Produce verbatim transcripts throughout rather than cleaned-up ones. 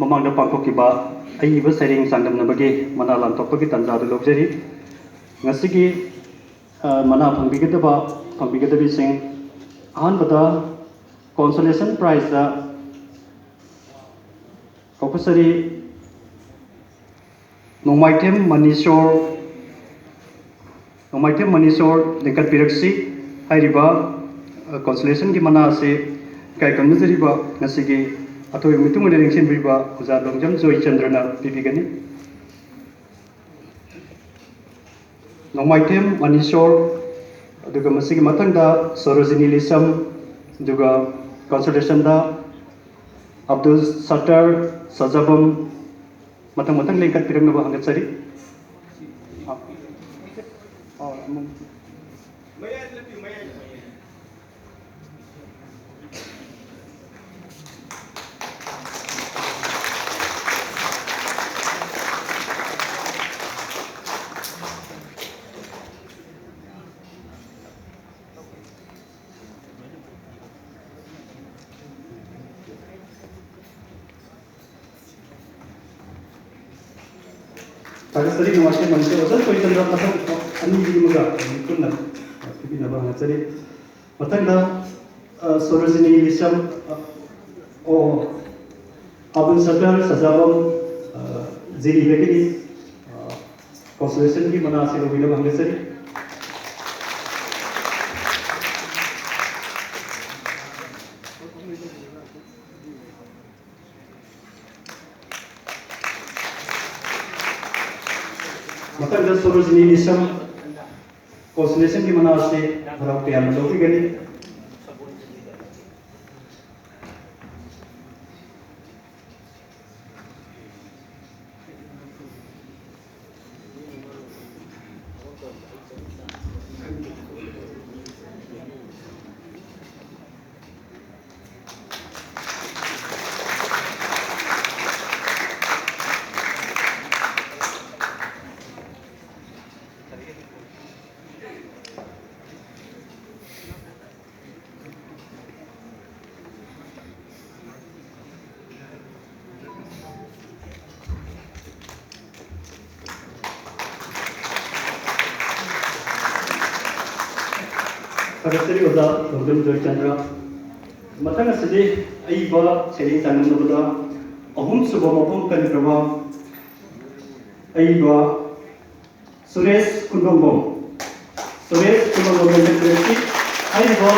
ꯃꯃꯥꯡꯗ ꯄꯥꯡꯊꯣꯛꯈꯤꯕ ꯑꯏꯕ ꯁꯩꯔꯦꯡ ꯆꯥꯡꯗꯝꯅꯕꯒꯤ ꯃꯅꯥ ꯂꯥꯟꯊꯣꯛꯄꯒꯤ ꯇꯥꯟꯖꯥꯗꯨ ꯂꯧꯖꯔꯤ꯫ ꯉꯁꯤꯒꯤ, ꯑ, ꯃꯅꯥ ꯐꯪꯕꯤꯒꯗꯕ, ꯐꯪꯕꯤꯒꯗꯕꯤꯁꯤꯡ, ꯑꯍꯥꯟꯕꯗ consolation prizeꯇ ꯀꯧꯈꯠꯆꯔꯤ꯫ ꯅꯣꯡꯃꯥꯏꯊꯦꯝ ꯃꯅꯤꯁꯣꯔ, ꯅꯣꯡꯃꯥꯏꯊꯦꯝ ꯃꯅꯤꯁꯣꯔ ꯂꯤꯡꯈꯠꯄꯤꯔꯛꯁꯤ꯫ ꯍꯥꯏꯔꯤꯕ, ꯑ, consolationꯒꯤ ꯃꯅꯥ ꯑꯁꯤ ꯏꯀꯥꯏ ꯈꯨꯝꯅꯖꯔꯤꯕ ꯉꯁꯤꯒꯤ ꯑꯊꯣꯏꯕ ꯃꯤꯇꯤꯡ ꯑꯣꯏꯅ ꯂꯦꯡꯁꯤꯟꯕꯤꯔꯤꯕ ꯑꯣꯖꯥ ꯂꯣꯡꯖꯝ ꯖꯣꯏꯆꯟꯗ꯭ꯔꯅ ꯄꯤꯕꯤꯒꯅꯤ꯫ ꯅꯣꯡꯃꯥꯏꯊꯦꯝ ꯃꯅꯤꯁꯣꯔ, ꯑꯗꯨꯒ ꯃꯁꯤꯒꯤ ꯃꯊꯪꯗ ꯁꯣꯔꯣꯖꯤꯅꯤ ꯂꯤꯁꯝ, ꯑꯗꯨꯒ consolationꯗ ꯑꯕꯗꯨꯜ ꯁꯠꯇꯔ ꯁꯖꯥꯕꯝ, ꯃꯊꯪ ꯃꯊꯪ ꯂꯦꯡꯈꯠꯄꯤꯔꯛꯅꯕ ꯍꯪꯒꯠꯆꯔꯤ꯫ ꯊꯥꯒꯠꯆꯔꯤ, ꯅꯨꯡꯉꯥꯏꯇꯦ, ꯃꯅꯤꯄꯨꯔ ꯑꯣꯖꯥ ꯀꯣꯏꯆꯟꯗ꯭ꯔ ꯃꯊꯪ ꯑꯅꯤꯗꯨꯒꯤ ꯑꯃꯒ ꯄꯨꯟꯅ ꯄꯤꯕꯤꯅꯕ ꯍꯪꯒꯠꯆꯔꯤ꯫ ꯃꯊꯪꯗ, ꯑ, ꯁꯣꯔꯣꯖꯤꯅꯤ ꯂꯤꯁꯝ, ꯑ, ꯑꯣ, ꯑꯕꯗꯨꯜ ꯁꯠꯇꯥꯔ ꯁꯖꯥꯕꯝ, ꯑ, ꯖꯤꯔꯤꯗꯒꯤꯅꯤ, ꯑ, consolationꯒꯤ ꯃꯅꯥ ꯑꯁꯤ ꯂꯧꯕꯤꯅꯕ ꯍꯪꯒꯠꯆꯔꯤ꯫ ꯃꯊꯪꯗ ꯁꯣꯔꯣꯖꯤꯅꯤ ꯂꯤꯁꯝ, consolationꯒꯤ ꯃꯅꯥ ꯑꯁꯤ ꯍꯔꯥꯎ ꯇꯌꯥꯝꯅ ꯂꯧꯕꯤꯒꯅꯤ꯫ ꯊꯥꯒꯠꯆꯔꯤ ꯑꯣꯖꯥ ꯂꯣꯡꯗ꯭ꯔꯝ ꯖꯣꯏꯆꯟꯗ꯭ꯔ꯫ ꯃꯊꯪ ꯑꯁꯤꯗꯤ ꯑꯏꯕ ꯁꯩꯔꯦꯡ ꯆꯥꯡꯗꯝꯅꯕꯗ ꯑꯍꯨꯝꯁꯨꯕ ꯃꯐꯝ ꯀꯟꯈ꯭ꯔꯕ ꯑꯏꯕ ꯁꯨꯔꯦꯁ ꯀꯨꯟꯗꯣꯡꯕꯝ, ꯁꯨꯔꯦꯁ ꯀꯨꯟꯗꯣꯡꯕꯝ ꯂꯩꯀꯠꯄꯤꯔꯛꯈꯤ꯫ ꯍꯥꯏꯔꯤꯕ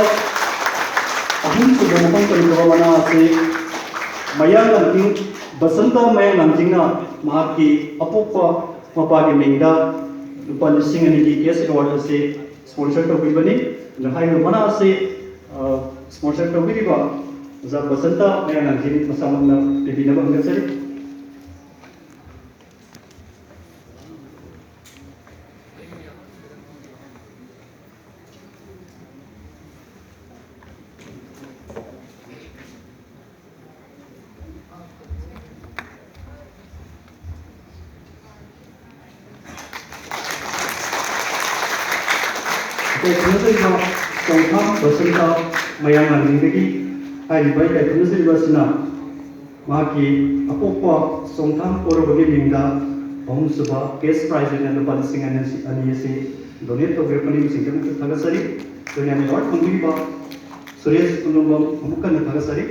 ꯑꯍꯨꯝꯁꯨꯕ ꯃꯐꯝ ꯀꯟꯈ꯭ꯔꯕ ꯃꯅꯥ ꯑꯁꯤ ꯃꯌꯥꯡ ꯂꯥꯡꯖꯤꯡ, ꯕꯁꯟꯇ ꯃꯌꯥꯡ ꯂꯥꯡꯖꯤꯡꯅ ꯃꯍꯥꯛꯀꯤ ꯑꯄꯣꯛꯄ ꯃꯄꯥꯒꯤ ꯃꯤꯡꯗ ꯂꯨꯄꯥ ꯂꯤꯁꯤꯡ ꯑꯅꯤꯒꯤ cash award ꯑꯁꯤ sponsor ꯇꯧꯕꯤꯕꯅꯤ꯫ ꯑꯗꯨꯅ ꯍꯥꯏꯔꯤꯕ ꯃꯅꯥ ꯑꯁꯤ, ꯑ, sponsor ꯇꯧꯕꯤꯔꯤꯕ ꯑꯣꯖꯥ ꯕꯁꯟꯇ ꯃꯌꯥꯡ ꯂꯥꯡꯖꯤꯡ ꯃꯁꯥꯃꯛꯅ ꯄꯤꯕꯤꯅꯕ ꯍꯪꯖꯔꯤ꯫ ꯏꯀꯥꯏ ꯈꯨꯝꯅꯖꯔꯤꯕ ꯆꯣꯡꯊꯥꯝ ꯕꯁꯟꯇ ꯃꯌꯥꯡ ꯂꯥꯡꯖꯤꯡꯗꯒꯤ ꯍꯥꯏꯔꯤꯕ ꯏꯀꯥꯏ ꯈꯨꯝꯅꯖꯔꯤꯕ ꯑꯁꯤꯅ ꯃꯍꯥꯛꯀꯤ ꯑꯄꯣꯛꯄ ꯆꯣꯡꯊꯥꯝ ꯀꯣꯔꯧꯕꯒꯤ ꯃꯤꯡꯗ ꯑꯍꯨꯝꯁꯨꯕ cash prize ꯑꯣꯏꯅ ꯂꯨꯄꯥ ꯂꯤꯁꯤꯡ ꯑꯅꯤ ꯑꯁꯤ donate ꯇꯧꯕꯤꯔꯛꯄꯅꯤ꯫ ꯃꯁꯤꯒꯤꯗꯃꯛꯇ ꯊꯥꯒꯠꯆꯔꯤ꯫ ꯂꯣꯏꯅꯅ award ꯐꯪꯕꯤꯔꯤꯕ ꯁꯨꯔꯦꯁ ꯀꯨꯟꯗꯣꯡꯕꯝ ꯑꯃꯨꯛ ꯍꯟꯅ ꯊꯥꯒꯠꯆꯔꯤ꯫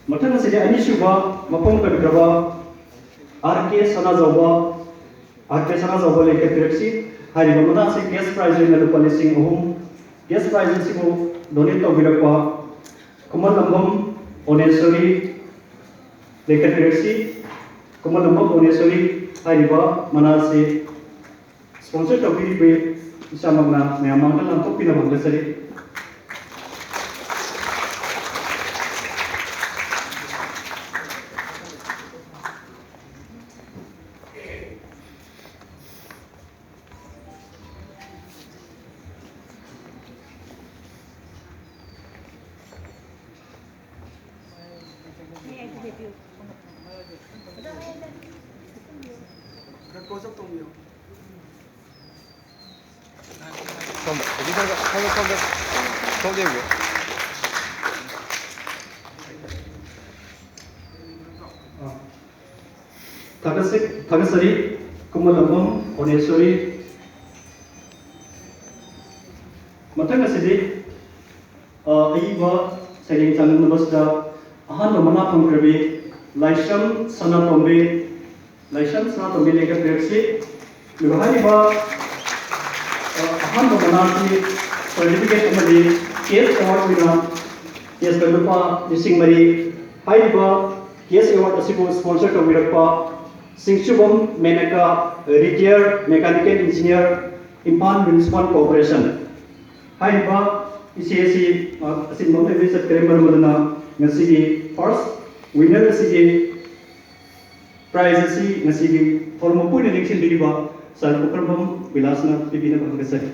ꯃꯊꯪ ꯑꯁꯤꯗꯤ ꯑꯅꯤꯁꯨꯕ ꯃꯐꯝ ꯀꯟꯈ꯭ꯔꯕ ꯑꯥꯔ ꯀꯦ ꯁꯅꯥꯖꯥꯎꯕ, ꯑꯥꯔ ꯀꯦ ꯁꯅꯥꯖꯥꯎꯕ ꯂꯩꯀꯠꯄꯤꯔꯛꯁꯤ꯫ ꯍꯥꯏꯔꯤꯕ ꯃꯅꯥ ꯑꯁꯤ cash prize ꯑꯣꯏꯅ ꯂꯨꯄꯥ ꯂꯤꯁꯤꯡ ꯑꯍꯨꯝ, cash prize ꯑꯁꯤꯕꯨ donate ꯇꯧꯕꯤꯔꯛꯄ ꯈꯨꯃꯟꯂꯝꯕꯝ ꯑꯣꯅꯦꯁꯣꯔꯤ ꯂꯩꯀꯠꯄꯤꯔꯛꯁꯤ꯫ ꯈꯨꯃꯟꯂꯝꯕꯝ ꯑꯣꯅꯦꯁꯣꯔꯤ ꯍꯥꯏꯔꯤꯕ ꯃꯅꯥ ꯑꯁꯤ sponsor ꯇꯧꯕꯤꯔꯤꯕ ꯏꯁꯥꯃꯛꯅ ꯃꯌꯥꯝ ꯃꯥꯡꯗ ꯂꯥꯟꯊꯣꯛꯄꯤꯅꯕ ꯍꯪꯒꯠꯆꯔꯤ꯫ ꯈꯔ close up ꯇꯧꯕꯤꯌꯣ꯫ ꯁꯣꯝꯗ, ꯍꯧꯖꯤꯛ ꯁꯣꯝꯗ, ꯁꯣꯝꯗ, ꯁꯣꯝꯗ, ꯁꯣꯝꯗ ꯌꯦꯡꯕꯤꯌꯨ꯫ ꯑꯥ꯫ ꯊꯥꯒꯠꯆ-, ꯊꯥꯒꯠꯆꯔꯤ꯫ ꯈꯨꯃꯟꯂꯝꯕꯝ ꯑꯣꯅꯦꯁꯣꯔꯤ ꯑꯏꯕ ꯁꯩꯔꯦꯡ ꯆꯥꯡꯗꯝꯅꯕꯁꯤꯗ ꯑꯍꯥꯟꯕ ꯃꯅꯥ ꯐꯪꯈ꯭ꯔꯕꯤ ꯂꯥꯏꯁ꯭ꯔꯝ ꯁꯅꯥꯇꯣꯝꯕꯤ, ꯂꯥꯏꯁ꯭ꯔꯝ ꯁꯅꯥꯇꯣꯝꯕꯤ ꯂꯦꯡꯒꯠꯄꯤꯔꯛꯁꯤ꯫ ꯑꯗꯨꯒ ꯍꯥꯏꯔꯤꯕ ꯑ, ꯑꯍꯥꯟꯕ ꯃꯅꯥꯁꯤ ꯁꯔꯇꯤꯐꯤꯀꯦꯠ ꯑꯃꯗꯤ ꯀꯦꯁ ꯑꯦꯋꯥꯔꯗ ꯑꯣꯏꯅ ꯀꯦꯁꯇ ꯂꯨꯄꯥ ꯂꯤꯁꯤꯡ ꯃꯔꯤ꯫ ꯍꯥꯏꯔꯤꯕ ꯀꯦꯁ ꯑꯦꯋꯥꯔꯗ ꯑꯁꯤꯕꯨ ꯁ꯭ꯄꯣꯟꯁꯔ ꯇꯧꯕꯤꯔꯛꯄ Shingsubam Menaka, retired mechanical engineer, Imphal municipal corporation. ꯍꯥꯏꯔꯤꯕ ꯏꯆꯦ ꯑꯁꯤ, ꯑ, ꯑꯁꯤ ꯃꯃꯤꯡ ꯆꯠꯈ꯭ꯔꯦ, ꯃꯔꯝ ꯑꯗꯨꯅ ꯉꯁꯤꯒꯤ ꯐꯥꯔꯁ ꯋꯤꯅꯔ ꯑꯁꯤꯒꯤ ꯄ꯭ꯔꯥꯏꯖ ꯑꯁꯤ ꯉꯁꯤꯒꯤ ꯊꯧꯔꯝ ꯃꯄꯨ ꯑꯣꯏꯅ ꯂꯦꯡꯁꯤꯟꯕꯤꯔꯤꯕ ꯁꯥꯔ ꯄꯨꯈ꯭ꯔꯝꯕꯝ ꯕꯤꯂꯥꯁꯅ ꯄꯤꯕꯤꯅꯕ ꯍꯪꯒꯠꯆꯔꯤ꯫